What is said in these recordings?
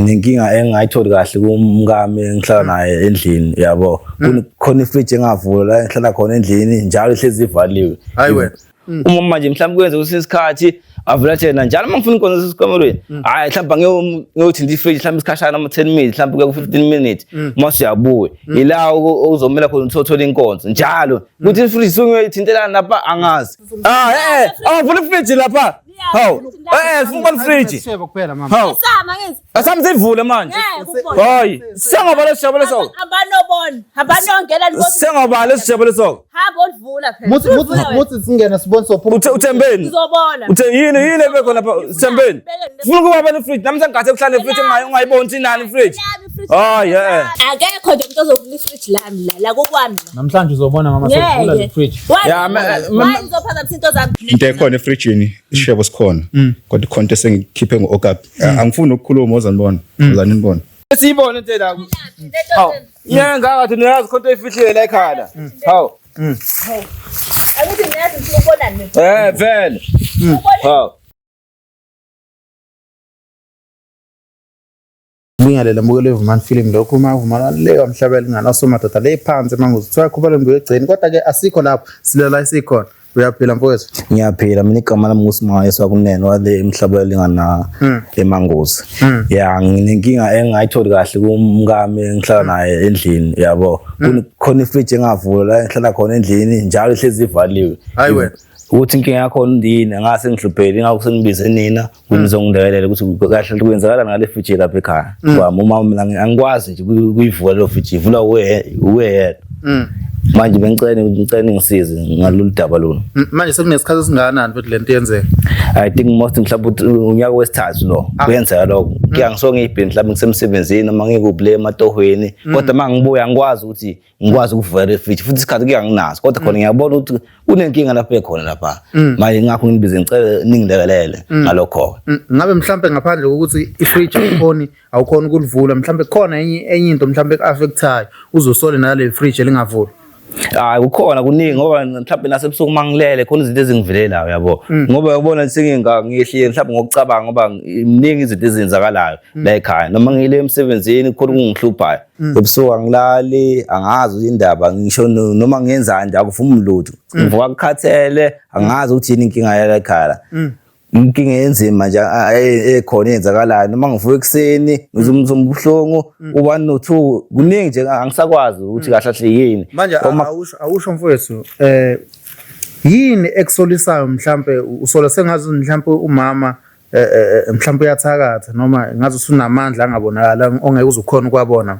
Nginenkinga engingayitholi kahle kumkami engihlala naye endlini yabo. Khona ifridge engavulwa la engihlala khona endlini njalo ihlezi ivaliwe. Hayi wena. Uma manje mhlawumbe kwenze kwesinye isikhathi avula thena njalo uma ngifuna inkonzo sesikamelweni. Hayi mhlawumbe ngiyothinta ifridge mhlawumbe isikhashana ama 10 minutes mhlawumbe kuya ku 15 minutes uma usuyabuya. Ila okuzomela khona uthole inkonzo njalo. Kuthi ifridge sungiyithintelana lapha angazi. Ah eh angavula ifridge lapha. Hawu. Funa ukubona ifridge. Sishebo kuphela mama. Hawu. Sama ngithi. Asami sivule manje. Ngeke ubone. Hayi, sengobala lesijabo leso. Abanobona. Abanongena libona. Sengobala lesijabo leso. Hamba olivula phela. Muthi muthi Ulivula wena. muthi singena sibone sophuma. Uthe uthembeni. Ngizobona. Uthe yini yini ebekho lapha sithembeni. Funa ukuba bene fridge nami sengigathe kuhlala ifridge ungayiboni ukuthi inani ifridge. Lami ifridge. Hayi eh. Akekho nje umuntu ozovula ifridge lami la la kokwami la. Namhlanje uzobona mama sokuvula le Ngeke. fridge. Why? Ya, Why ngizophazamisa into zami? Into ekhona efrijini isishebo sikhona kodwa ikhona into esengikhiphe ngo-okapi. Angifuni ukukhuluma, ozanibona ozanibona. Siyibone into la. Hawu. Yenga ngathi niyazi khona into efihlile la ekhaya. Hawu. Angithi niyazi ngifuna ukubona mina. Eh vele. Hawu. Bingelela mbukelo weVumani Film lokhu uma uVumani le wamhlaba elingana osomadoda le phansi manguzi kuthiwa khubalo mntu egceni kodwa ke asikho lapho silela isikhona uyaphila mfowethu. Ngiyaphila mina, igama lami nguSimaye Swakunene wale emhlaba elingana eManguzi. Ya, nginenkinga engingayitholi kahle kumkami engihlala naye endlini yabo. Khona ifridge engavulwa la engihlala khona endlini njalo ihlezi ivaliwe. Hayi wena. Ukuthi inkinga yakhona ndini angase ngihluphele ingakho sengibize nina ukuthi nizongilekelela ukuthi kahle kwenzakala ngale fridge lapha ekhaya. Kwami uma mina angikwazi nje kuyivula leyo fridge, ivula uwe yedwa. Manje bengicela ngicela ningisize ngalolu daba lolu. Manje sekunesikhathi esingakanani futhi lento yenzeka? I think most mhlawumbe ukuthi unyaka wesithathu lo kuyenzeka lokho. Kuya ngisuke ngiyibhini mhlawumbe ngisemsebenzini noma ngikuphi le ematohweni kodwa uma ngibuya angikwazi ukuthi ngikwazi ukuvula le fridge futhi isikhathi kuya nginaso kodwa khona ngiyabona ukuthi kunenkinga lapho ekhona lapha. Manje ngakho nginibize ngicela ningilekelele ngalokho. Ngabe mhlambe ngaphandle kokuthi ifridge awukhoni awukhoni ukulivula mhlambe khona enye enye into mhlambe eku-affectayo uzosole nale fridge elingavulwa? Hayi kukhona kuningi ngoba mhlawumbe nasebusuku uma ngilele khona izinto ezingivelelayo yabo. Ngoba uyabona senginga ngiyehlile mhlawumbe ngokucabanga ngoba miningi izinto ezenzakalayo la ekhaya noma ngile emsebenzini khona okungihluphayo. Ebusuku angilali, angazi indaba ngisho noma ngiyenzani nje akuvumi lutho. Ngivuka ngikhathele, angazi ukuthi yini inkinga yala ekhaya. Inkinga enzima nje ekhona eyenzakalayo noma ngivuka ekuseni ngizwa umzimba ubuhlungu u-1 no-2 kuningi nje angisakwazi ukuthi kahle kahle yini. Manje awusho awusho mfowethu yini ekusolisayo mhlambe usola sengazi mhlambe umama mhlambe uyathakatha noma ngazi usunamandla angabonakala ongeke uze ukhona ukwabona?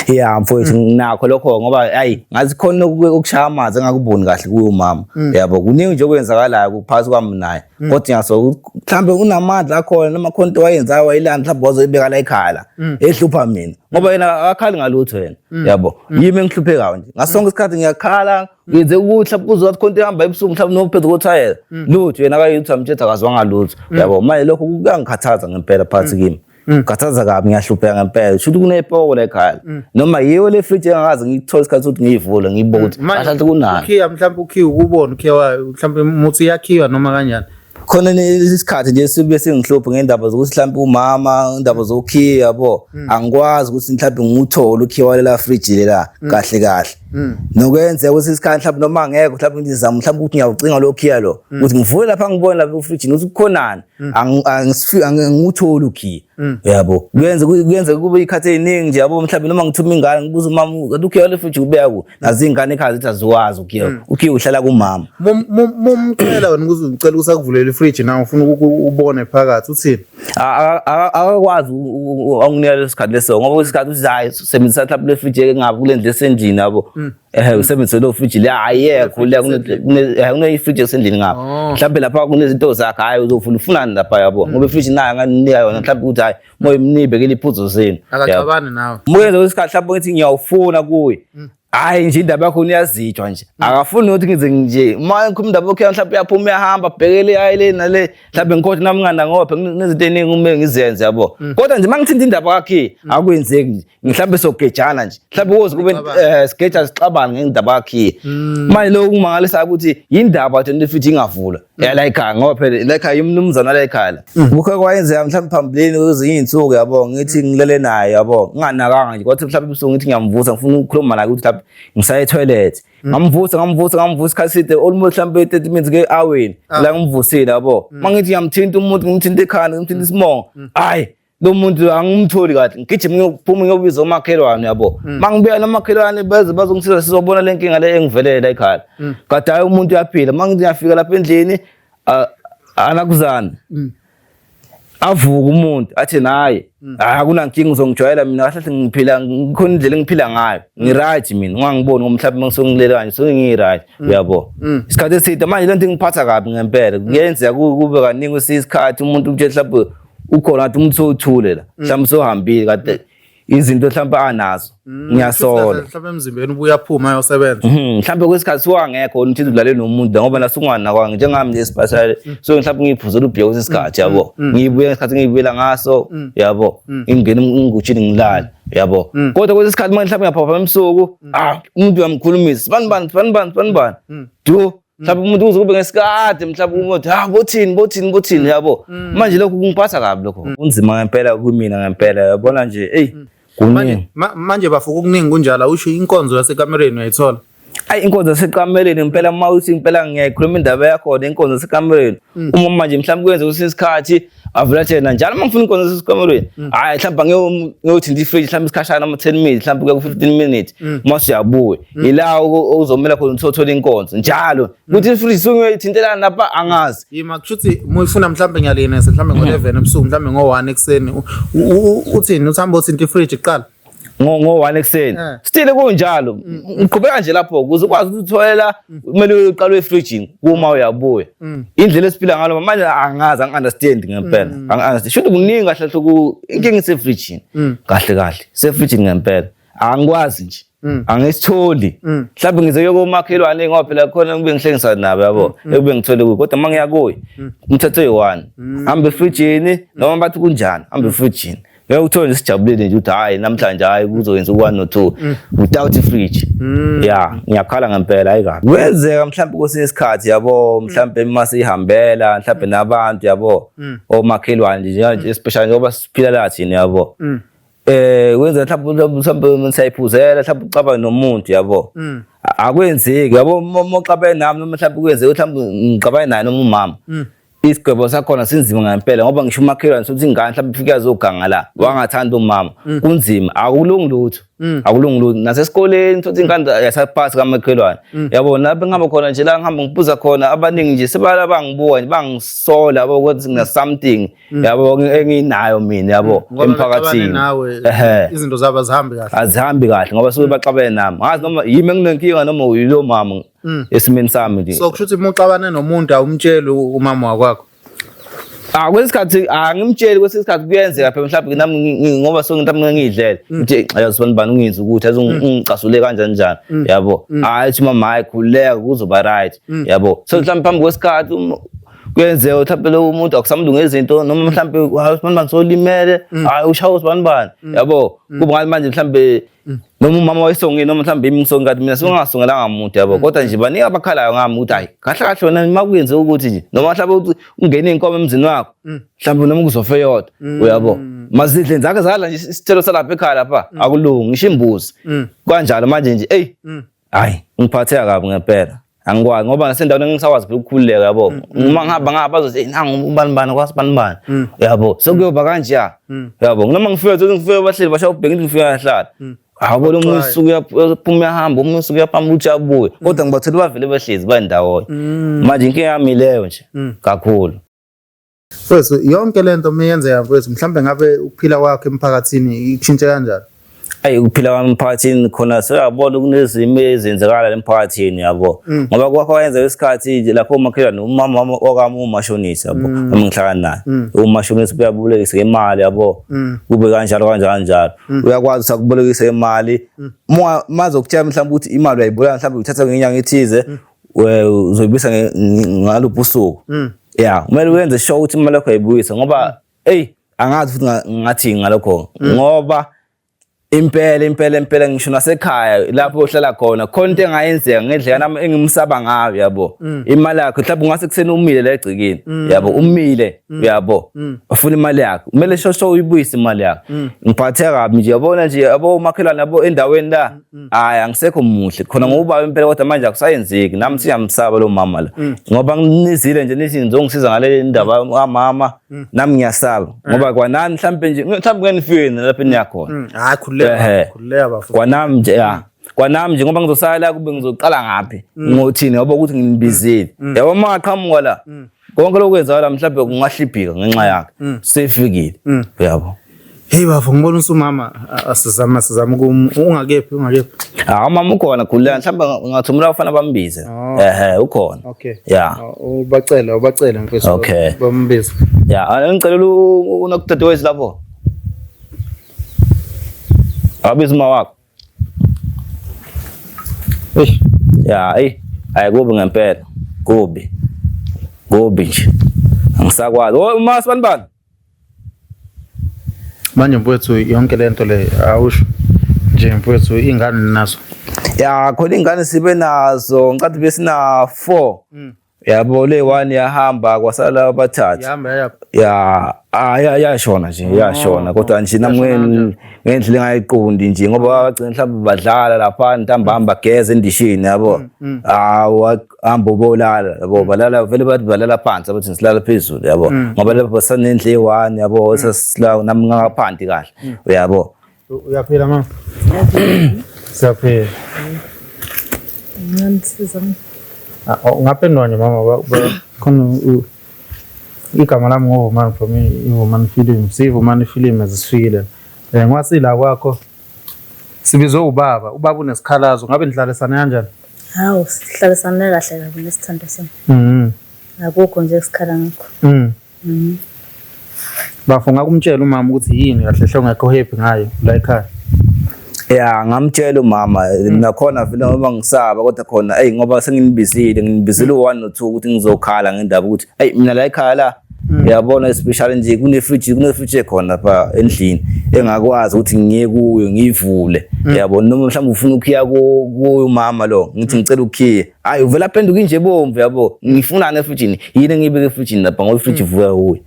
Ya mfowethu, nginakho lokho ngoba hayi ngazi khona okushaya amanzi engakuboni kahle kuye umama yabo. Kuningi nje okwenzakalayo kuphakathi kwami naye kodwa ngiyasola mhlambe unamandla akhona noma khona into wayenzayo wayilanda mhlawumbe wazoyibeka la ekhaya la ehlupha mina ngoba yena akakhali ngalutho yena yabo. Yimi engihluphekayo nje ngaso sonke isikhathi ngiyakhala ngenze ukuthi mhlawumbe kuzothi khona into ehamba ebusuku mhlawumbe nophezu kothayela lutho yena akayilutho amthetho akazwanga lutho yabo. Manje lokho kuyangikhathaza ngempela phakathi kimi, khathaza kabi, ngiyahlupheka ngempela. Shuthi kunepoko la ekhaya noma yiyo le fridge engakaze ngithole isikhathi sokuthi ngiyivule ngiyibone ukuthi kahle kahle kunani. Ukhiya mhlawumbe ukhiya ukubona ukhiya wayo mhlawumbe umuthi iyakhiwa noma kanjani? Khona isikhathi nje sibe singihluphe ngendaba zokuthi mhlawumbe umama indaba zokukhiya yabo, angikwazi ukuthi mhlawumbe ngiwuthole ukhiya walela fridge lela kahle kahle. Nokwenzeka ukuthi isikhathi mhlawumbe noma ngekho mhlawumbe ngizama mhlawumbe ukuthi ngiyawucinga lo khiya lo ukuthi ngivule lapha ngibone lapha efrijini ukuthi kukhonani, angiwutholi ukhiya yabo. Kuyenze kube ikhathi eziningi nje yabo mhlawumbe noma ngithuma ingane ngibuza umama kanti ukhiya wale fridge ubeka ku nazi ingane ekhaya zithi aziwazi ukhiya, ukhiya uhlala kumama. Mumcela wena ukuthi ucela ukuthi akuvulele ifridge nawe ufuna ubone phakathi uthini? Akakwazi anginika leso sikhathi leso ngoba isikhathi uthi hayi sebenzisa mhlawumbe le fridge engabe kule ndlu esendlini yabo. Usebenzise lo fridge le ayekho le kune fridge esendlini ngapha. Mhlawumbe lapha kunezinto zakhe hayi uzofuna ufunani lapha yabo ngoba ifridge nayo anganinika yona mhlawumbe ukuthi hayi moya imnibekele iphuzo zenu. Akaxabani nawe. Muyenza isikhathi mhlawumbe ngithi ngiyawufuna kuye. Hayi nje indaba yakho uyazijwa nje. Akafuni ukuthi ngize nje uma ngikhuluma indaba yakho mhlawumbe uyaphuma uyahamba bhekele hayi le nale mhlawumbe ngikhothi nami nganda ngophe kunezinto eziningi kumele ngizenze yabo. Kodwa nje mangithinta indaba yakhe akwenzeki nje. Mhlawumbe sogejana nje. Mhlawumbe kuze kube sigeja sixabane ngendaba yakhe. Manje lokhu kumangalisa ukuthi yindaba thina futhi ingavulwa. La ekhaya ngoba phela la ekhaya umnumzana la ekhaya la. Kukho kwayenzeka mhlawumbe phambilini kwezinye iy'nsuku yabo ngithi ngilele naye yabo nginganakanga nje kwathi mhlawumbe ebusuku ngithi ngiyamvusa ngifuna ukukhuluma naye ukuthi mhlawumbe ngisaya etoilet. Ngamvusa ngamvusa ngamvusa isikhathi eside almost mhlawumbe 30 minutes ke aweni la ngimvusile yabo. Mangithi ngiyamthinta umuntu ngimthinta ekhanda ngimthinta isimongo. Hayi lo muntu angimtholi kahle ngigijima ngiyophuma ngiyobiza omakhelwane yabo mm. mangibuya nomakhelwane beze bazongisiza sizobona le nkinga le engivelele la ekhaya mm. kade hayi umuntu uyaphila mangithi ngiyafika lapha endlini anakuzana mm. avuka umuntu athi naye hayi akunankinga uzongijwayela mina kahle kahle ngiphila ngikhona indlela engiphila ngayo ngi-right mina ungangiboni ngoba mhlawumbe ngisongilele kanje sengiyi-right uyabo isikhathi eside manje le nto ingiphatha kabi ngempela kuyenzeka kube kaningi kwesinye isikhathi umuntu utshela mhlawumbe ukhona ngathi umuntu sowuthule la mhlawumbe sohambile kade izinto mhlawumbe anazo ngiyasola mhlawumbe emzimbeni ubuya phuma ayosebenza mhlawumbe kwesikhathi suwangekho uthi ulale nomuntu ngoba nasunganakwa njengami nje especially so mhlawumbe ngiyiphuzela ubhiya kwesinye isikhathi yabo ngiyibuya ngesikhathi ngiyibuyela ngaso yabo ngingena engutshini ngilale yabo kodwa kwesinye isikhathi manje mhlawumbe ngiyaphapha ebusuku ah umuntu uyamkhulumisa bani bani bani bani bani bani do mhlawumbe umuntu uze kube ngesikade mhlawumbe umuntu ha bothini bothini bothini yabo manje lokhu kungiphatha kabi lokho kunzima ngempela kumina ngempela yabona nje eyi kuningi Manje bafo kukuningi kunjalo usho inkonzo yasekamereni uyayithola. Ayi inkonzo yasekamereni ngempela uma uthi impela ngiyayikhuluma indaba yakhona inkonzo yasekamereni uma manje mhlawumbe kwenze kwesinye isikhathi avula tshena njalo uma ngifuna inkonzo yasekamereni hhayi mhlawumbe ngiyothinta ifriji mhlawumbe isikhashana ama-10 minutes mhlawumbe kuya ku-15 minutes uma usuyabuya ila ozomela khona ukuthi uthole inkonzo njalo ukuthi ifriji sungiyoyithintelana lapha angazi Yima kusho ukuthi uma uyifuna mhlawumbe ngiyalinesa mhlawumbe ngo-11 ebusuku mhlawumbe ngo-1 ekuseni uthini uthi hamba othinta ifriji kuqala. Ngo-1 ekuseni still kunjalo ngiqhubeka nje lapho ukuze ukwazi ukuthi utholela kumele uqale efrijini kuma uyabuya indlela esiphila ngalo manje angazi angi-understand ngempela angi-understand shuthi kuningi kahle kahle inkinga isefrijini kahle kahle isefrijini ngempela angikwazi nje angisitholi mhlawumbe ngize kuyokomakhelwane ngoba phela khona kube ngihlengisa nabo yabo ekube ngithole kuyo kodwa uma ngiya kuye umthetho oyi-one hamba efrijini noma bathi kunjani hamba efrijini ngeke uthole nje sijabulile nje ukuthi hhayi namhlanje hhayi kuzoyenza u-one no-two without ifriji ya ngiyakhala ngempela hayi kabi kuyenzeka mhlawumbe kwesinye isikhathi yabo mhlawumbe uma sihambela mhlawumbe nabantu yabo omakhelwane nje especially njengoba siphila la thina yabo wenza mhlawumbe mhlawumbe siyayiphuzela mhlawumbe ucabanga nomuntu yabo akwenzeki yabo uma uxabene nami noma mhlawumbe kwenzeka mhlawumbe ngixabane naye noma umama isigwebo sakhona sinzima ngempela ngoba ngisho umakhelwane sokuthi ingane mhlawumbe ifike yazoganga la wangathanda umama kunzima akulungi lutho akulungi lutho nasesikoleni sokuthi ingane yasaphasi kamakhelwane yabo lapho ngihamba khona nje la ngihamba ngiphuza khona abaningi nje sebala bangibuka nje bangisola yabo ukuthi ngina something yabo enginayo mina yabo emphakathini nawe izinto zabo azihambi kahle azihambi kahle ngoba suke baxabene nami ngazi noma yimi enginenkinga noma uyilo mama esimeni sami nje so kusho ukuthi uma uxabane nomuntu awumtsheli umama wakwakho. Ah kwesinye isikhathi angimtsheli kwesinye isikhathi kuyenzeka phela mhlawumbe nami ngoba so mhlawumbe ngiyidlele ngithi yazi bani bani ungenza ukuthi yazi ungicasule kanjani njani yabo hayi uthi mama hayi khululeka kuzoba right yabo so mhlawumbe phambi kwesikhathi kuyenzeka mhlawumbe lo muntu akusamlunge izinto noma mhlawumbe hayi usibani bani solimele hayi ushaya usibani bani yabo kuba ngathi manje mhlawumbe noma umama wayesongile noma mhlawumbe imi ngisonge kanti mina sengingasongelanga muntu yabo kodwa nje baningi abakhalayo ngami ukuthi hayi kahle kahle wena uma kuyenze ukuthi nje noma mhlawumbe uthi ungene inkomo emzini wakho mhlawumbe noma kuzofa eyodwa uyabo mazidle zakhe zadla nje isithelo salapha ekhaya lapha akulungi ngisho imbuzi kanjalo manje nje eyi hayi ngiphatheka kabi ngempela angikwazi ngoba nasendaweni engisakwazi phela ukukhululeka yabo uma ngihamba ngapha bazothi nangu ubani bani kwasibani bani yabo sekuyoba kanjeya yabo noma ngifika thothi ngifika bahleli bashaya ubheka into ngifika ngahlala awubona omunye usuku uyaphuma uyahamba omunye usuku uyaphamba uthi abuye kodwa ngibathole bavele bahlezi bandawonye manje inkinga yami leyo nje kakhulu. Mfowethu yonke lento uma yenzeka mfowethu mhlawumbe ngabe ukuphila kwakho emphakathini ikushintshe kanjani? Ayi, ukuphila kwami emphakathini khona seyabona kunezimo ezenzakala emphakathini yabo, ngoba kwakho kwenzeka isikhathi nje lapho umakhelwane umama wami wakami umashonisa yabo, noma ngihlala naye umashonisa uyabolekisa imali yabo, kube kanjalo kanjalo kanjalo, uyakwazi ukubolekisa imali mazokutshela mhlawumbe ukuthi imali uyayiboleka mhlawumbe uyithatha ngenyanga ethize, uzoyibuyisa ngaluphi usuku. Ya, kumele uyenze sure ukuthi imali yakho uyayibuyisa, ngoba eyi angazi futhi ngathini ngalokho, ngoba impela impela impela ngisho nasekhaya lapho uhlala khona khona into engayenzeka ngendlela nami engimsaba ngayo yabo. Imali yakho mhlawumbe ungase kuseni umile la egcikini yabo, umile yabo, ufuna imali yakho, kumele shosho uyibuyise imali yakho. Ngiphatheka kabi nje yabona nje yabo, umakhelwane yabo endaweni la, hayi angisekho muhle khona ngoba impela, kodwa manje akusayenzeki, nami siyamsaba lo mama la, ngoba nginizile nje nithi nizongisiza ngale ndaba kamama, nami ngiyasaba ngoba kwanani mhlambe nje mhlambe ngeke nifike lapho eniyakhona. Hayi, khululeka. Khululeka bafo. Kwanami nje, ya, kwanami nje, ngoba ngizosala la kube ngizoqala ngaphi ngothini, ngoba ukuthi nginibizile yabo, uma ngaqhamuka la konke lokwenzakala mhlawumbe kungahlibhika ngenxa yakhe sefikile yabo. Hey bafo, ngibona usumama asizama sizama kum ungakephi ungakephi. Ah, umama ukhona, khululeka, mhlawumbe ngingathumela abafana bambize. Oh. Ehe, ukhona. Okay. Ya. Ubacele ubacele mfethu. Okay. Bambize. Ya, ngicela unokudadewethu lapho abize uma wakho. Eish. Ya, eyi hayi kubi ngempela, kubi kubi nje, angisakwazi. Oh, uma sibani bani. Manje mfowethu yonke lento le awusho nje mfowethu, ingane nazo? Ya, khona ingane sibe nazo, ngicathi besina 4 yabo, le one yahamba kwasala abathathu. Yahamba yayaphi? Ya, ah, ya yashona nje, yashona, kodwa nje nami Yashona kanjani? Ngendlela engayiqondi nje, ngoba bagcina mhlawumbe badlala lapha ntambama, bageza endishini yabo, hawu hamba ubolala yabo, balala vele, bathi balala phansi, abathi silala phezulu yabo, ngoba lapho basanendle eyi-one yabo, sasila nami ngangaphansi kahle uyabo. Uyaphila mama? Siyaphila. Nganisiza. Ah, oh, ungaphendula nje mama, khona igama lami ngoVumani from iVumani Film. SiyiVumani Film ezisifikile. Ngwasila kwakho sibizwe ubaba, ubaba unesikhalazo, ngabe nihlalisana kanjani? Hawu, sihlalisane kahle kabi nesithando sami. Akukho nje esikhala ngakho. Bafo, ngakumtshela umama ukuthi yini kahle hle ongekho happy ngayo la ekhaya? Ya, ngamtshela umama nakhona vele ngoba ngisaba, kodwa khona eyi ngoba senginibizile, nginibizile u-one no-two ukuthi ngizokhala ngendaba ukuthi eyi mina la ekhaya la uyabona, especially nje kune-fridge ekhona lapha endlini engakwazi ukuthi ngiye kuyo ngiyivule yabo, noma mhlawumbe ufuna ukhiya kuyo umama lo, ngithi ngicela ukhiye, hayi uvela aphenduka inje ebomvu yabo, ngifunani efrijini, yini engiyibeke efrijini lapha, ngoba ifriji ivuka kuyo.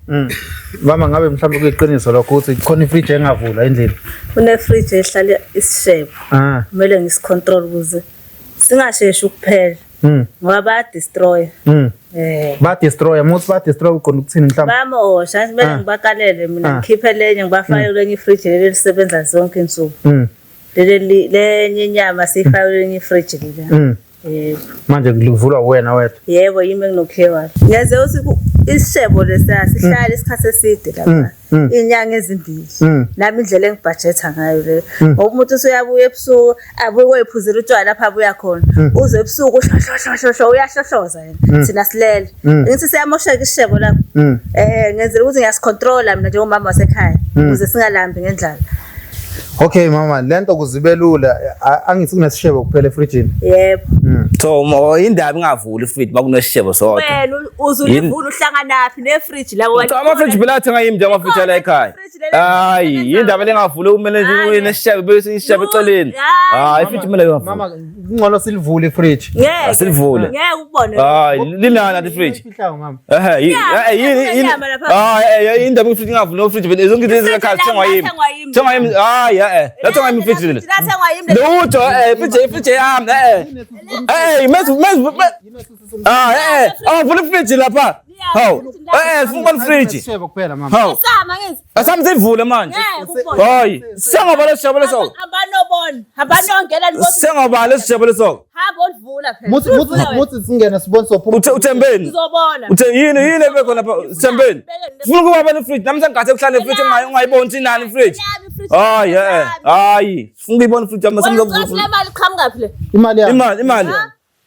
Mama, ngabe mhlawumbe kuyiqiniso lokho ukuthi khona ifriji engavulwa endlini? Kune-fridge ehlala isishebo. Kumele ngisi-control ukuze singasheshi ukuphela. Ngoba baya-destroy. Ba-destroy, muthi ba-destroy uqonda ukuthini mhlawumbe? Bayamosha, kumele ngibakalele mina, ngikhiphe lenye ngibafake kwenye ifriji leli elisebenza zonke insuku. Leli lenye inyama siyifake kwenye ifriji leli. Yebo. Manje kuvulwa wena wedwa? Yebo, yimi enginokhiye walo. Ngeze ukuthi isishebo lesiya sihlala isikhathi eside lapha. Inyanga ezimbili. Nami indlela engibhajetha ngayo leyo. Ngoba umuntu usuyabuya ebusuku, abuye koyiphuzela utshwala lapha abuya khona. Uze ebusuku hlo uyahlohloza yena. Thina silele. Ngithi siyamosheka isishebo lapho. Ngenzela ukuthi ngiyasicontrola mina njengomama wasekhaya ukuze singalambi ngendlala. Okay mama, lento kuzibe lula, angithi kunesishebo kuphela efrijini. Yebo. So indaba ingavuli ifriji makunesishebo sodwa. Wena uzulivula uhlanganaphi nefriji la Cha, amafriji phela athenga yimi nje, amafriji ala ekhaya. Hayi, indaba lengavuli kumele nje Hhayi. nesishebo bese isishebo eceleni. Hhayi. Hayi, ifriji kumele ingavuli. Mama, kungcono silivule ifriji. Ngeke. Asilivule. Ngeke ukubone. Hayi, linani athi ifriji? Ifihlayo mama. Ehhe, Inyama, yini inyama lapha. Hayi, indaba ifriji ingavuli no fridge vele zonke izinto ekhaya zithengwa yimi. Lathengwa yimi. Thengwa yimi. Hayi, lathengwa yimi ifriji leli. Lathengwa yimi. Lutho, ifriji yami, mezu mezu. Ah, avula ifriji lapha. Hawu. Sifuna ukubona ifriji. Isishebo kuphela mama. Hawu. Sama ngithi. Asami sivule manje. Ngeke ukubone. Hayi, sengobala sijabule so. Hamba nobona. Hamba nongena nibona. Sengobala sijabule so. Hamba. Hamba olivula phela. Muthi muthi Ulivula wena. muthi singene sibone sophuma. Uthe uthembeni? Sizobona. Uthe yini yini ebekho lapha Thembeni? Funa ukuba bene fridge nami sengathi kuhlale fridge ungayiboni ukuthi inani fridge. Hayi eh hayi sifuna ukuyibona fridge yami Wena ucela semzovula. imali iqhamuka phi le? Imali yami. Imali imali.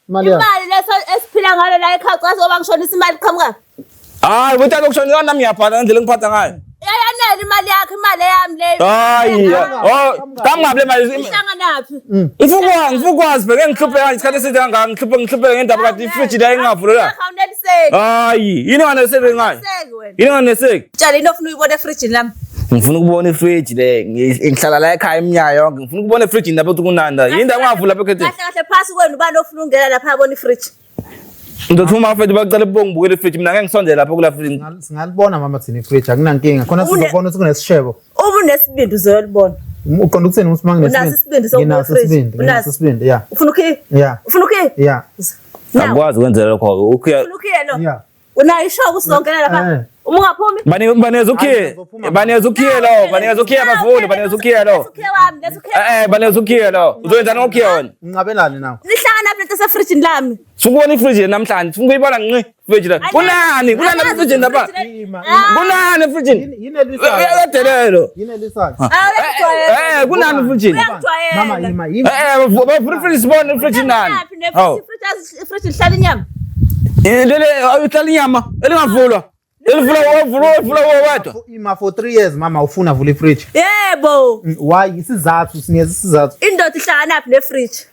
Imali yami. Imali leso esiphila ngalo la ekhaya cela ngoba ngishonisa imali iqhamuka. Hayi wethu ukushona nami ngiyabhala ngendlela engiphatha ngayo. Yayanele imali yakho imali eyami leyo. Hayi oh kamngabe le mali Ihlanganaphi? ngifuna ngifuna bheke ngihluphe kanje isikhathi eside kangaka ngihluphe ngihluphe ngendaba kanti ifridge la ingavulwa la. Awuneliseki. Hayi yini onganeseki ngayo? Awuneliseki wena. Yini onganeseki? Tshela into ofuna uyibona efrijini lami. Ngifuna ukubona ifridge le ngihlala la ekhaya iminyaka yonke ngifuna ukubona ifridge lapho ukuthi kunani yini ndaba ungavula lapha ekhethini Kahle kahle phasi kwenu ubani ofuna ukungena lapha abona ifriji. Ngizothuma abafethu bacela bongibukela ifridge mina ngeke ngisondele lapho kula fridge Singalibona mama thina ifridge akunankinga. Khona sizobona ukuthi kunesishebo. Uma unesibindi uzoyolibona. Uqonda ukuthini ukuthi manginesibindi? Unaso isibindi sokubona Nginaso ifridge? isibindi. Nginaso Unaso? isibindi, yeah. Ufuna ukhiye? Yeah. Ufuna ukhiye? Yeah. Now, akwazi ukwenza lokho ukhiya Ufuna ukhiye lo? Yeah. Unayo ishoku usizongena lapha. Eh. Uma ungaphumi? bani baneza ukhiye Ngizophuma. baneza ukhiye lo baneza ukhiye abavuli baneza ukhiye lo Letha ukhiye wami, letha ukhiye. eh baneza ukhiye lo uzoyenzani ngokhiye wena Unqabelani nawe. Nihlanganaphi lento esefrijini lami? sifuna ukubona ifridge namhlanje sifuna ukuyibona nqi ifridge la kunani kunani lapha efrijini lapha kunani efrijini Yini elwisayo? uyadelelo Yini elwisayo? eh kunani efrijini Uyangijwayela. Mama yima yima. eh bavula ifridge sibone ifridge nani hawu Ifriji lihlala inyama. lele uhlala inyama elingavulwa elivulwa wavulwa wavulwa wedwa Ima for 3 years mama ufuna vula ifridge. Yebo. Why isizathu sinikeza isizathu. Indoda ihlanganaphi nefriji?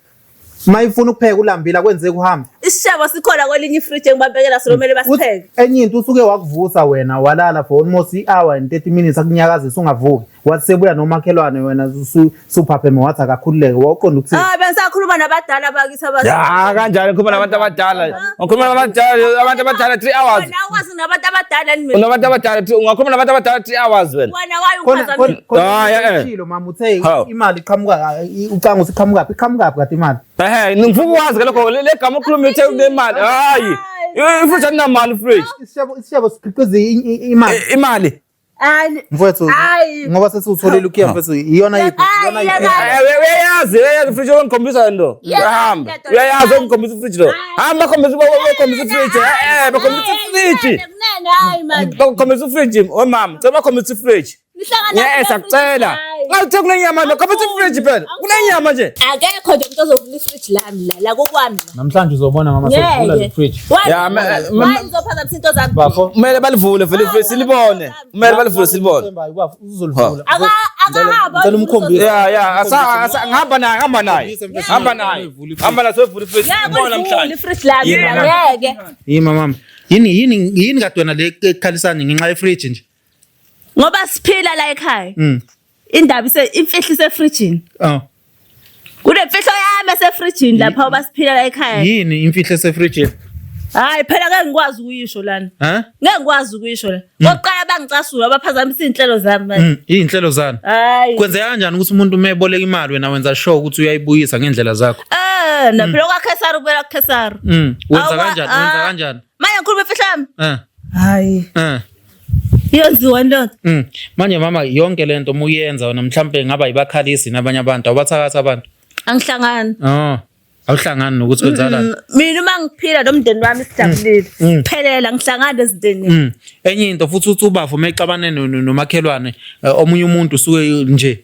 Mayifuna ukupheka ulambile akwenzeki uhambe. Isishebo sikhona kwelinye ifriji engibabekela sona kumele basipheke. Enye into usuke wakuvusa wena walala for almost i-hour and 30 minutes akunyakazisa ungavuki. Wathi sebuya nomakhelwane wena suphapheme wathi akakhululeke wawuqonda ukuthini? Ah bengisakhuluma nabadala bakithi abazi. Ya kanjani ngikhuluma nabantu abadala. Ngikhuluma nabantu abadala abantu abadala 3 hours. Wena ukwazi nabantu abadala ni mina. Unabantu abadala ungakhuluma nabantu abadala 3 hours wena. Wena waye Khona ungiphazamisa. khona Ah, yeah, eh. ushilo mama uthe Hawu. imali iqhamuka ucanga ukuthi iqhamukaphi iqhamukaphi kade imali. Ehhe ngifuna ukwazi ke lokho le gama ukhuluma uthe kunemali. Hayi. Ifridge alinamali ifridge. Isishebo isishebo sikhiqiza imali. Imali. Hayi. Mfowethu Hayi. ngoba sesiwutholile ukhiya mfowethu iyona yiphi iyona Hayi, yiphi yeka. Uyayazi uyayazi ifridge ongikhombisa nto. Yeka, Hamba. yeka, Uyayazi ongikhombisa ifridge lo. Hamba bakhombisa bakhombisa ifridge. Eh bakhombisa ifridge. Kunene hayi man. Bakhombisa ifridge omama. Cela bakhombisa ifridge. Nihlangana. Yes akucela. Ngawuthe kunenyama lo khombisa ifridge phela. Kunenyama nje. Akekho nje umuntu ozovula ifriji lami la la kokwami la. Namhlanje uzobona mama sokuvula le fridge. Why? Ya, Why ngizophazamisa into zami? Bafo Kumele balivule vele ifridge silibone. Kumele balivule silibone. Bafo uzolivula. Aka akahamba. Ngicela umkhombise. Ya ya asa asa ngihamba naye ngihamba naye. Hamba naye. Hamba naye sovula ifridge. Ya Ubona kulivula namhlanje. ifriji lami la ngeke. Yima mama. Yini yini yini kade wena le ekhalisana ngenxa ye fridge nje? Ngoba siphila la ekhaya. Mm. Indaba ise imfihlo isefrijini. Oh. Kunemfihlo yami esefrijini lapha uba siphila la ekhaya. Yini imfihlo esefridge? Hayi phela ngeke ngikwazi ukuyisho lana. Ha? Ngeke ngikwazi ukuyisho la. Kokuqala bangicasula baphazamisa iy'nhlelo zami manje. Mm, iy'nhlelo zani? Hayi. Kwenzeka kanjani ukuthi umuntu uma eboleka imali wena wenza sure ukuthi uyayibuyisa ngendlela zakho? Eh, na phela kwaKhesari kubela kuKhesari. Mm. Wenza Awukwa- kanjani? Wenza ah. kanjani? Manje ngikhuluma imfihlo yami. Eh. Hayi. Eh. Yenziwa lento. Mm. Manje mama yonke lento uma uyenza wena mhlambe ngaba yibakhalisi nabanye abantu awubathakathi abantu. Angihlangani. Oh. Awuhlangani nokuthi kwenzakalani. Mina uma ngiphila nomndeni wami sijabulile. Phelela ngihlangana ezintweni. Mm. Enye into futhi uthi ubafo mexabane nomakhelwane omunye umuntu usuke nje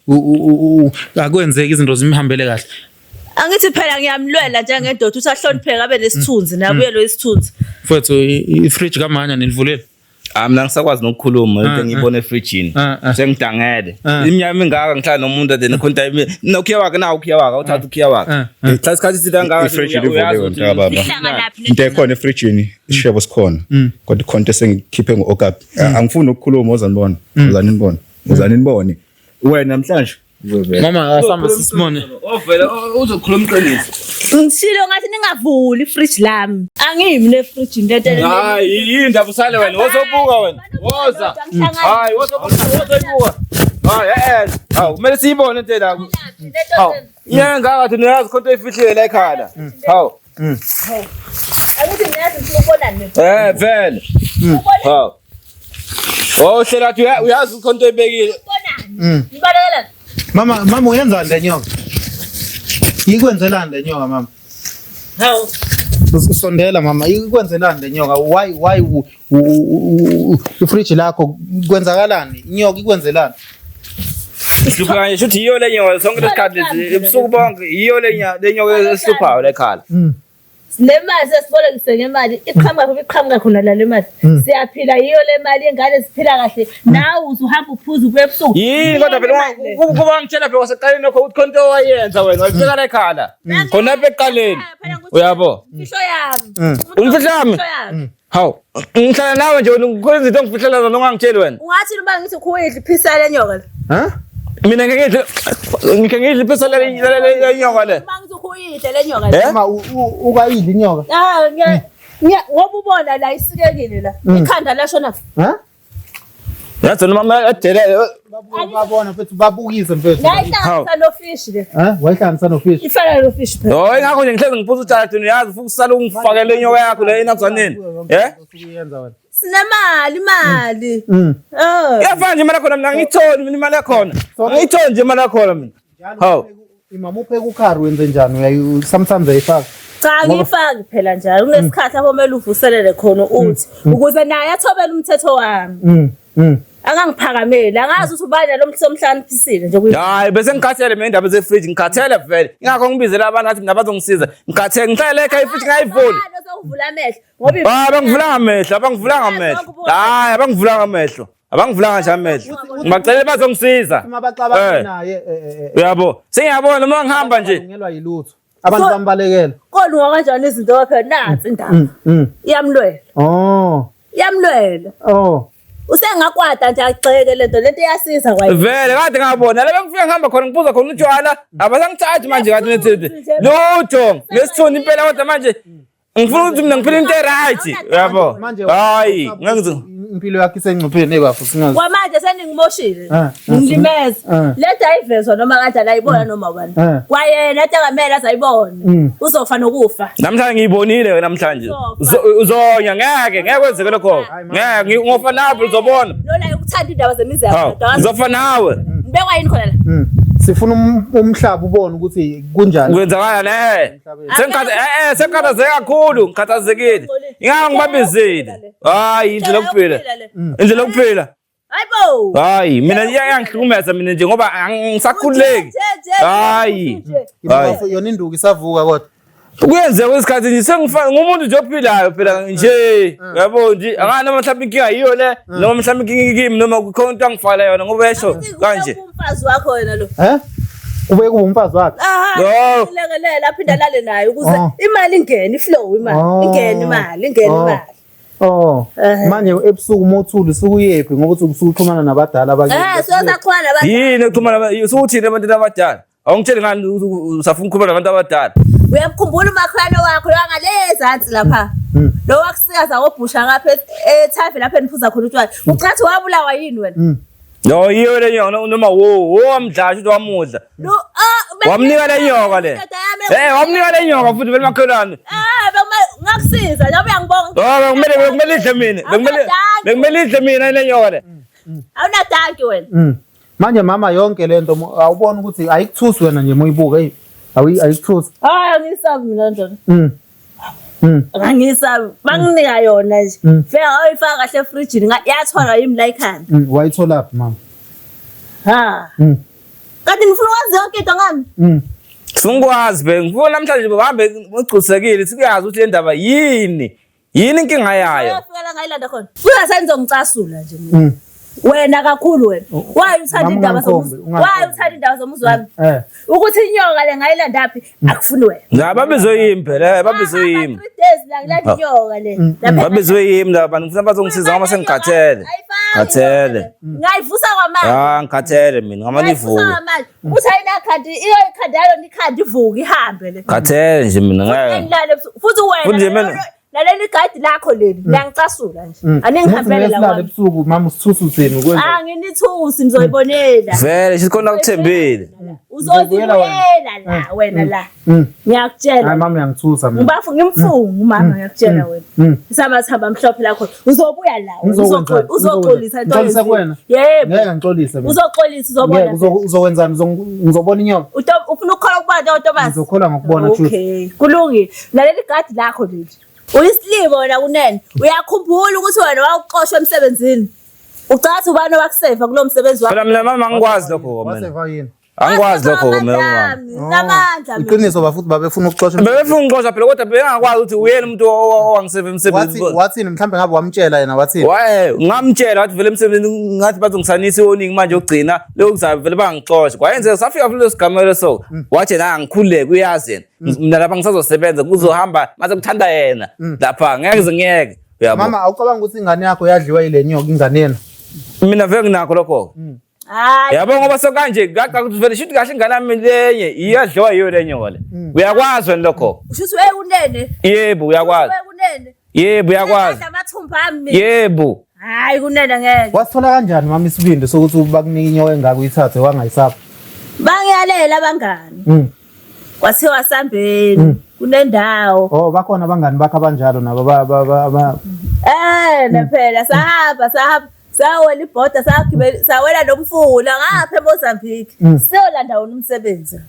akwenzeki izinto zimhambele kahle. Angithi phela ngiyamlwela njengendoda ukuthi ahlonipheke abe nesithunzi nabuyelwe isithunzi. Mfowethu ifridge kamanya nilivulele. Ah mina ngisakwazi nokukhuluma into Ah, engiyibona efrijini. Ah, ah. Sengidangele. Ah. Iminyaka emingaka ngihlala nomuntu then khonta nokhiya wakhe nawo ukhiya wakhe awuthatha ukhiya wakhe. Ah, ah. Ngihlala isikhathi eside kangaka Ifridge uyazi livuliwe ukuthi- mntaka baba. Nihlanganaphi Into ekhona efrijini isishebo sikhona. Kodwa ikhonto esengikhiphe ngo-okapi. Angifuni ukukhuluma ozanibona. Ozanibona. Ozanibone. Wena namhlanje uzovela. Mama asamba sisibone. Ovela uzokhuluma iqiniso. Ngishilo ngathi ningavuli ifridge lami. Angimi nefridge into ento. Hayi yini ndaba usale wena wozobuka wena. Woza. Hayi wozobuka wozobuka. Hayi eh. Hawu kumele siyibone into la. Hawu. Inyanga ngathi niyazi khonto efihlile la ekhaya. Hawu. Angithi niyazi ngifuna ukubona mina. Eh vele. Hawu. Oh hlela athi uyazi khonto ebekile. Ubonani? Nibalekela. Mama mama uyenzani le nyoka? Ikwenzelani le nyoka mama? Hawu. Usondela mama, ikwenzelani le nyoka? Why ifridge lakho kwenzakalani? Inyoka ikwenzelani? Sihlupha kanje shuthi yiyo le nyoka sonke lesikhathi lesi ebusuku bonke yiyo le le nyoka esihluphayo le khala. Le mali sesibolekise ngemali iqhamuka kuphi iqhamuka khona la le mali. Siyaphila yiyo le mali ingane ziphila kahle. Nawe uzuhamba uphuza ubuye ebusuku. Yini kodwa phela kuba ngitshela phela wasekuqaleni lokho ukuthi khona into owayenza wena wayifika la ekhala. Khona apha ekuqaleni. Uyabo? Imfihlo yami. Umfihlo yami? Imfihlo yami. Hawu, ngihlala nawe nje wena kukhona izinto ongifihlela zona ongangitsheli wena. Ungathi uma ngithi khuyidla iphisa le nyoka le. Ha? Mina ngeke ngidle ngike ngidle iphisa le le nyoka le. Uma ngithi khuyidla le nyoka le. Eh? Mama ukayidla inyoka? Ah, ngoba ubona la isikekile la. Ikhanda lashona. Ha? Yazi noma adelele Babona mfethu babukise mfethu. Ngayihlanganisa no fish le. Ha? Wayihlanganisa no fish. Ifana no fish phela. Oh, ingakho nje ngihlezi ngiphuza utshwala thina uyazi futhi usale ungifakele inyoka yakho le enazwaneni. Eh? Usukuyenza wena. Sinemali imali. Oh. Iyafana nje imali yakhona mina angiyitholi mina imali yakhona. Angiyitholi nje imali yakhona mina. Hawu. Imama upheka ukhari wenze njani? Uyayi sometimes uyayifaka. Cha ngiyifaki phela njalo. Kunesikhathi lapho kumele uvuselele khona uthi ukuze naye athobele umthetho wami. Akangiphakameli, angazi ukuthi ubani lo mhlobo omhlakaniphisile nje kuyi. Hayi bese ngikhathele mina indaba zefridge ngikhathele vele. Ingakho ngibizela abantu ngathi mina bazongisiza. Ngikhathele ngihlale ekhaya ifridge ngayivuli. Ozokuvula amehlo ngoba Hayi abangivulanga amehlo, abangivulanga amehlo. Hayi abangivulanga amehlo. Abangivulanga nje amehlo. Ngibacele bazongisiza. Uma baxabana Eh. naye Uyabo? Sengiyabona noma ngihamba nje. ungelwa yilutho. Abantu bambalekela. kolunga kanjani izinto phela nansi indaba. Iyamlwela. Oh. Iyamlwela. Oh. Usengakwata nje agxeke lento lento iyasiza kwayo. Vele kade ngabona la bengifika ngihamba khona ngiphuza khona utshwala abasangithathi manje kade nethi lutho ngesithunzi impela kodwa manje ngifuna ukuthi mina ngiphile into e-right uyabo Manje hayi ngeke impilo yakhe isengcupheni ebafu singazi. Kwamanje seningimoshile. Ah, ah, Ngilimeza. ah. Lento ayivezwa noma kanjani ayibona noma ubani. Ah. Kwayena athi akamele azayibona. Uzofa nokufa. namhlanje ngiyibonile ke namhlanje uzonya ngeke ngeke kwenzeke lokho ngeke ngofa nawe uzobona Lona ukuthanda indaba zemizi hawu yabantu. uzofa nawe Ngibekwa yini khona la? Sifuna umhlaba ubone ukuthi kunjani. kwenzakala ne sengikhathazeke kakhulu ngikhathazekile ingakho ngibabizile hayi indlela yokuphila indlela yokuphila Hayibo. hayi mina iyangihlukumeza mina nje ngoba angisakhululeki hayi hayi Yona induku isavuka kodwa. kuyenzeka isikhathi nje sengifana ngumuntu nje ophilayo phela nje yabo nje angani noma mhlawumbe inkinga yiyo le noma mhlawumbe inkinga ikimi noma kukhona into angifakela yona ngoba esho kanje Umfazi wakho wena lo. Eh? Ube kuba umfazi wakhe. Aha, No. lekelela aphinda alale naye ukuze Oh. imali ingene iflow imali Oh. ingene imali ingene Oh. imali. Oh. Manje ebusuku uma uthule usuke uyephi ngoba uthi usuke uxhumana nabadala abakini. Siyosaxhumana nabantu. Yini ukuxhumana usuthini ebantwini abadala? Awungitsheli ngani usafuna ukukhuluma nabantu abadala? Uyamkhumbula umakhelwane wakho lo angale ezansi lapha. Lo wakusikaza ngobhusha ngapha ethavi lapha eniphuza khona utshwala. Ucathi wabulawa yini wena? No, yiyo le nyoka noma wo wo wamdla shuthi wamudla. Lo ah Wamnika le nyoka le. Indoda yami. Wamnika le nyoka futhi vele makhelwane. Ah, ngakusiza njengoba uyangibonga. Oh, bekumele idle mina. Bekumele idle mina le nyoka le. Awunadanki wena. Manje mama yonke lento awubona ukuthi ayikuthusi wena nje moyibuka hey ayikuthusi. Hayi angisabi mina ndoda. Angisabi. Banginika yona nje. Fika oyifaka kahle efrijini yathwalwa yimi la ekhanda. Wayitholaphi mama? Ha. Kanti ngifuna ukwazi yonke into ngami. Singikwazi be ngifuna namhlanje bahambe ugculisekile sikuyazi ukuthi le ndaba yini. Yini inkinga yayo? Uyafika la ngayilanda khona. Futhi senizongicasula nje mina. Wena kakhulu wena. Why uthanda indaba zomuzi? Why uthanda indaba zomuzi wami? Ukuthi inyoka le ngayilandaphi akufuni wena. La babizwe yimi phela, babizwe yimi. 3 days la ngilanda inyoka le. Babizwe yimi la bantu ngifuna bazongisiza ngoba sengikhathele. Khathele. Ngayivusa kwamanje. Ah, ngikhathele mina ngama nivuke. Uthi ayinakhandi, iyo ikhanda yalo ikhanda ivuke ihambe le. Khathele nje mina ngeke. Ngilale futhi wena naleli gadi lakho leli liyangicasula nje. Aningihambele la kwami. Ebusuku mama usithusa uthini ukwenza? Ah, nginithusi nizoyibonela. Vele sikhona kuthembile. Uzozibuyela la wena la. Ngiyakutshela. Hayi mama uyangithusa mina. Ngibafu ngimfunga umama ngiyakutshela wena. Isamathamba amhlophe lakho uzobuya la uzoxolisa into. Ngixolisa kuwena. Yebo. Ngeke ngixolise mina. Uzoxolisa uzobona. Ngeke uzokwenzani? Ngizobona inyoka. Ufuna ukukholwa kuba Uzongikholwa njengoThomas? Ngizokholwa ngokubona Truth. Okay, kulungile. Lalela igadi lakho leli. Uyisilimo wena kunene. Uyakhumbula ukuthi wena wawuxoshwa emsebenzini. Ucathi ubani owakuseva kulo msebenzi wakho? Phela mina mama angikwazi lokho mina. Waseva yini? Angikwazi lokho mina mama. Namandla mina. Iqiniso bafuthi babefuna ukuxosha. Bebefuna ungixosha phela kodwa bengakwazi ukuthi uyena umuntu owangiseva Wathi emsebenzini. wathini mhlambe ngabe wamtshela yena wathini? Waye ngamtshela wathi vele emsebenzini ngathi bazongisanisa iwoningi manje yokugcina lokhu kuzabe vele bangixosha. Kwayenzeka safika kuleso sigameko so wathi yena angikhululeke uyazi yena. Mina lapha ngisazosebenza kuzohamba mase kuthanda yena lapha ngeke ngize ngiyeke. Uyabo? Mama awucabanga ukuthi ingane yakho yadliwa yile nyoka ingane yena? Mina vele nginakho lokho. Hayi. Yabo ngoba sokanje gaqa ukuthi vele shuthi kahle ingane yami lenye iyadliwa yiyo le nyoka le. Uyakwazi wena lokho? Usho ukuthi wekunene. Yebo uyakwazi. Wekunene. Yebo uyakwazi. Amathumba ami mina. Yebo. Hayi kunene ngeke. Wasithola kanjani mama isibindi sokuthi bakunike inyoka engaka uyithathe wangayisapha? Bangiyalela abangani. Kwathiwa sambeni kunendawo. Oh bakhona abangani bakho abanjalo nabo ba ba ba- ba Eh ne phela sahamba sahamba sawela ibhoda sagibela sawela nomfula ngapha eMozambique. Siyolanda wona umsebenzi.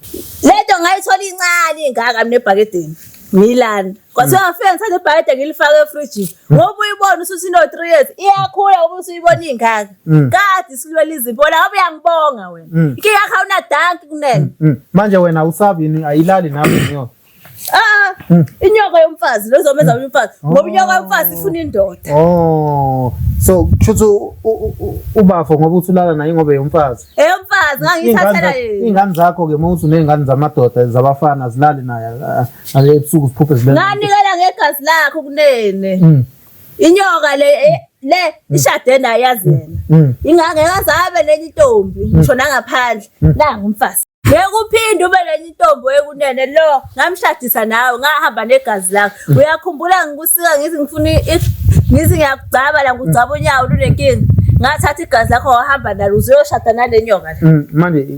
Lento ngayithola incane ingaka mina ebhakedeni. Ngilanda. Kwathiwa ngafika ngithatha ibhakede ngilifake efrijini. Ngoba uyibona usuthi no 3 years iyakhula ngoba usuyibona ingaka. Kade isilwela izimpo la ngoba uyangibonga wena. Inkinga yakho awunadanki kunene. Manje wena awusabi yini ayilali nawe inyoka? Ah, inyoka yomfazi lo zomenza umfazi ngoba inyoka yomfazi ifuna indoda. Oh so kushuthi ubafo ngoba uthi ulala naye ngoba yomfazi. Eyomfazi ngangiyithathela yena. Ingane zakho ke uma uthi uney'ngane zamadoda zabafana zilali naye ake ebusuku ziphuphe zilale. Nganikela ngegazi lakho kunene. Inyoka le le ishade naye yazi yena. Ingangeke azabe nenye intombi ngisho nangaphandle. Nangu umfazi. Ngeke uphinde ube nenye intombi wekunene lo ngamshadisa nawe ngahamba negazi lakho. Uyakhumbula ngikusika ngithi ngifuna ngithi ngiyakugcaba la ngikugcaba unyawo lunenkinga. Ngathatha igazi lakho wahamba nalo uzoyoshada nale nyoka le. Manje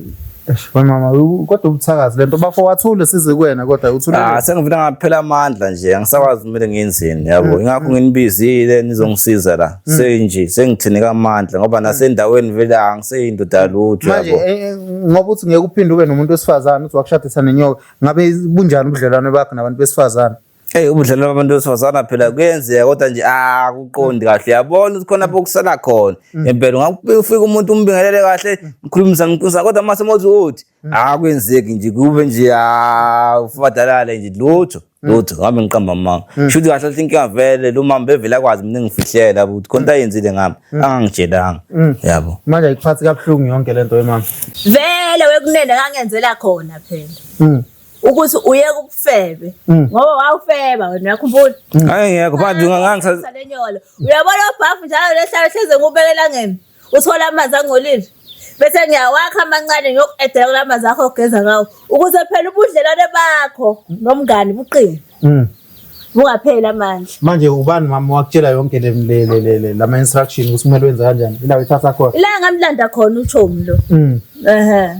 eish we mama kodwa ubuthakazi lento bafo wathule size kuwena kodwa uthule. Ah sengivele ngaphela amandla nje angisakwazi kumele ngiyenzeni yabo ingakho nginibizile nizongisiza la senje sengithineka amandla ngoba nasendaweni vele angiseyindoda lutho Manje yabo ngoba uthi ngeke uphinde ube nomuntu wesifazane uthi wakushadisa nenyoka ngabe bunjani ubudlelwane bakho nabantu besifazane? Hey ubudlelwano babantu besifazana phela kuyenzeka kodwa nje akuqondi kahle yabona ukuthi khona lapho kusala khona impela ungafika umuntu umbingelele kahle mkhulumisana mkhulumisana kodwa mase mawuthi uthi akwenzeki nje kube nje ufadalale nje lutho lutho ngabe ngiqamba amanga shuthi kahle kahle inkinga vele lo mama bevele akwazi mina ngifihlela ukuthi khona into ayenzile ngami angangitshelanga yabo. Manje ayikuphathi kabuhlungu yonke lento we mama. Vele wekunene ngangenzela khona phela. Ukuthi uyeke ubufebe ngoba wawufeba wena uyakhumbula? Hayi ngekho manje ngangisa lenyolo. Uyabona ubhafu njalo lehlala hleze ngubeke elangeni. Uthola amanzi angcolile. Bese ngiyawakha amancane ngiyoku-edela kula manzi akho ogeza ngawo ukuze phela ubudlelwane bakho nomngani buqine. Bungapheli amandla. Manje ubani mama wakutshela yonke le le le le le lama instruction ukuthi kumele wenze kanjani? Ila uyithatha khona. Ila ngamlanda khona uchomi lo. Ehhe.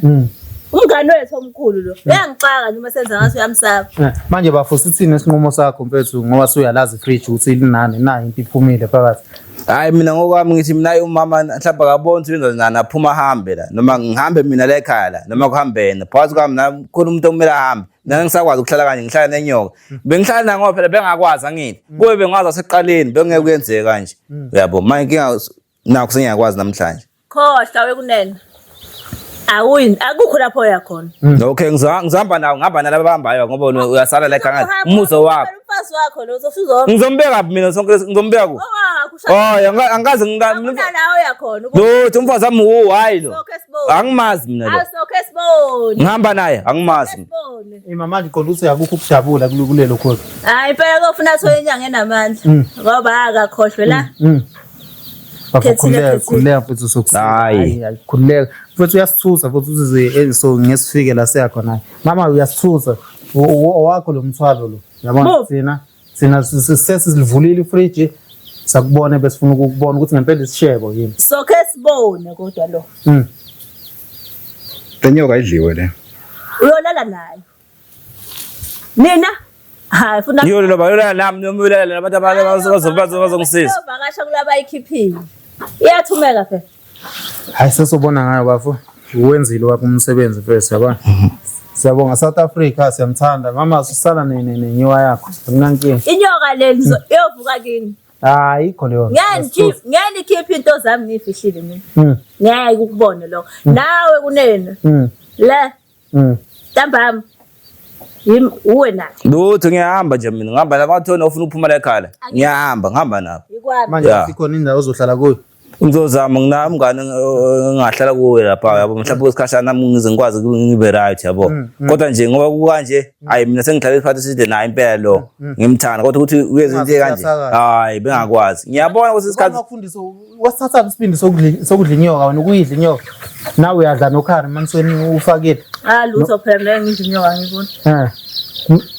Umngani wethu omkhulu lo. Uyangixaka nje uma senza ngathi uyamsaba. Manje bafo sithini isinqumo sakho mfethu ngoba suyalazi ifridge ukuthi linani nayo into iphumile phakathi. Hayi mina ngokwami ngithi mina umama mhlawumbe akaboni ukuthi wenza nani aphuma ahambe la noma ngihambe mina la ekhaya la noma kuhambe yena phakathi kwami na khona umuntu okumele ahambe mina ngisakwazi ukuhlala kanje ngihlala nenyoka bengihlala nayo ngoba phela bengakwazi angithi kube bengwazi asekuqaleni bengeke kuyenzeke kanje uyabo manje inkinga nakho sengiyakwazi namhlanje. Khohlwa wekunene. Awuyi akukho lapho oya khona. Okay ngizahamba nawo ngihamba nalaba abahambayo ngoba wena uyasala la ekhaya umuzo wakho. Umfazi wakho lo uzofuza Ngizombeka phi mina sonke ngizombeka ku. owakho Oh angikaze Akuna la oya khona. Lutho umfazi wami uwu hayi lo. Sokhe sibone. Angimazi mina lo. Asokhe sibone. Ngihamba naye angimazi. mina. Sibone. Ima manje qonda ukuthi akukho ukujabula kulelo khosi. Hayi impela kofuna athole inyanga enamandla ngoba akakhohlwe la. Bafo Khethile, khululeka khethile. khululeka mfethu sokusiza. Hayi. Hayi khululeka. Mfethu uyasithusa futhi uzize so ngesifike la siya khona. Mama uyasithusa. Owakho lo mthwalo lo. Yabona Bo. thina sesizivulile ifridge sakubona besifuna ukukubona ukuthi ngempela isishebo yini. Sokhe sibone kodwa lo. Le nyoka idliwe le. Uyolala naye. Nina hayi funa Yiyo lo bayolala nami noma uyolala nabantu abazongisiza. Uyovakasha kulaba ayikhiphile. Iyathumeka phela. Hayi sesobona ngayo bafo. Uwenzile wakho umsebenzi mfethu yabona. Siyabonga South Africa, siyamthanda. Mama susana nenyiwa yakho. Akunankinga. Inyoka le iyovuka kini. Ayikho leyo. Ngeke ngikhiphe into zami ngiyifihlile mina. Ngeke ukubone lokho. Nawe kunene. Le. Ntambama. Yimi uwe naye. Lutho ngiyahamba nje mina ngihamba la bathona ufuna ukuphuma la ekhaya. Ngiyahamba ngihamba nabo. Yikwami. Manje sikhona indawo ozohlala kuyo. Ngizozama nginayo umngane engahlala kuwe lapha yabo mhlawumbe kwesikhashana nami ngize ngikwazi ngibe right yabo. Kodwa nje ngoba kukanje hayi mina sengihlale isikhathi eside naye impela lo ngimthanda kodwa ukuthi uyenza into kanje hayi bengakwazi. Ngiyabona ukuthi isikhathi Wakufundisa wasithatha isibindi sokudla inyoka wena ukuyidla inyoka. Nawe uyadla nokhari manisweni ufakile. Ah lutho phela mina ngidla inyoka ngibona. Eh.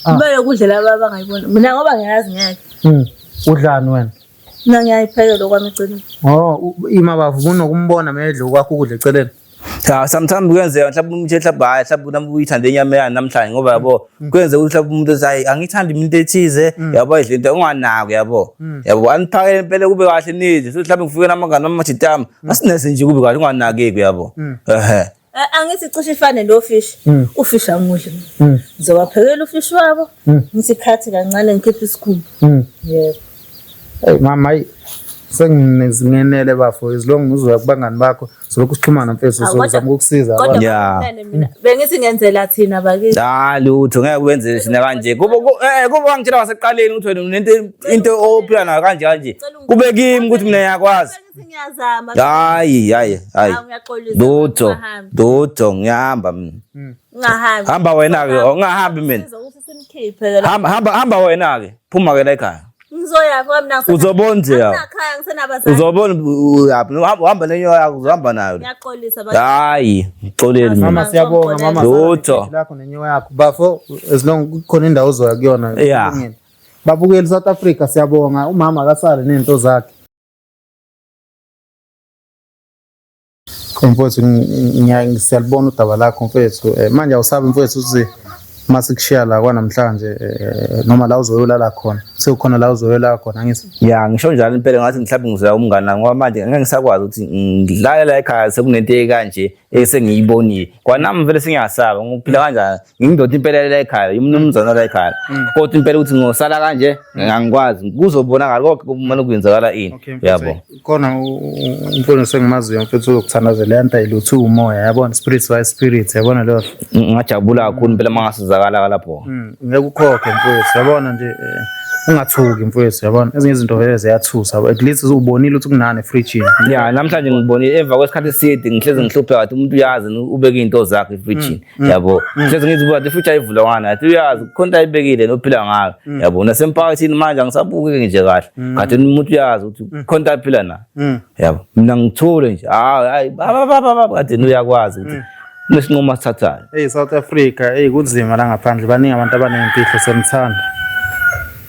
Kumele ukudla laba abangayibona. Mina ngoba ngiyazi ngeke. Udlani wena? Mina ngiyayiphekela okwami eceleni. Oh, imabavu kunokumbona medlo kwakho ukudla eceleni. Cha sometimes kuyenzeka mhlawumbe umuntu mhlawumbe hayi mhlawumbe nami uyithande inyama yani namhlanje ngoba yabo kuyenzeka ukuthi mhlawumbe umuntu ethi hayi angithandi into ethize yabo idle into unganako yabo yabo aniphakele impela kube kahle nidle so mhlawumbe ngifike namangani amajitama asinese nje kube kahle unganakeki yabo ehe Angithi cishe ifane nofishi. Ufishi angudli mina. Ngizobaphekela ufishi wabo. Ngithi khathi kancane ngikhiphe isikhumba. Yebo. Hey mama hayi senginenele bafo as long uzoya kubangani bakho solokhu sixhumana mfethu sozama ukukusiza. Kodwa mina bengithi ngenzela thina bakithi. Cha lutho ngeke wenzele thina kanje. Kubo kubo wangitshela wasekuqaleni ukuthi wena unento into ophila nayo kanje kanje. Kube kimi ukuthi mina ngiyakwazi. Ngiyazama. Hayi hayi hayi. Ngiyaxolisa. Lutho lutho ngiyahamba mina. Ungahambi. Hamba wena ke ungahambi mina. Sizokuthi simkhiphe ke. Hamba hamba hamba wena ke. Phuma ke la ekhaya. Ngizoya ngoba mina Uzobona nje ya. Anginakhaya ngisenabazali. Uzobona uyaphi uhamba nenyoka yakho uzohamba nayo. Ngiyaxolisa Hayi, ngixoleli mina. Mama siyabonga mama. Lutho. Lakho nenyoka yakho. Bafo as long kukhona indawo ozoya kuyona. Yeah. Babukeli South Africa siyabonga umama akasale nezinto zakhe. Mfowethu siyalibona udaba lakho mfowethu. Manje awusabi mfowethu ukuthi masikushiya la kwanamhlanje noma la uzoyolala khona. Sekukhona la uzoyolala khona angithi? Ya ngisho njalo impela ngathi mhlawumbe ngizoya umngane wami ngoba manje ngeke ngisakwazi ukuthi ngidlale la ekhaya sekunento ekanje esengiyibonile. Kwanami vele sengiyasaba ngiphila kanjani? Ngindoda impela la ekhaya, umnumzane la ekhaya. Kodwa impela ukuthi ngosala kanje angikwazi. Kuzobonakala konke kumane kuyenzakala ini. Yabo. Khona umfundisi engimaziyo mfethu uzokuthandazela lento ayilutho umoya yabona spirit by spirit yabona leyo. Ngajabula kakhulu impela mangasizakala lapho. Ngeke ukhokhe mfethu yabona nje ungathuki mfethu yabona ezinye izinto vele ziyathusa at least uzubonile ukuthi kunani efrijini. Ya namhlanje ngibonile emva kwesikhathi eside ngihlezi ngihlupheka ngathi umuntu uyazi ubeke izinto zakhe efrijini yabo. Ngihlezi ngithi buka ifriji ayivulwa ngani ngathi uyazi kukhona into ayibekile nophila ngayo yabo. Nasemphakathini manje angisabuki nje kahle kade umuntu uyazi ukuthi kukhona into aphila nayo yabo. Mina ngithule nje hayi hayi baba baba baba kade uyakwazi ukuthi kunesinqumo asithathayo. Hey South Africa, hey kunzima la ngaphandle baningi abantu abaneyimfihlo semthanda.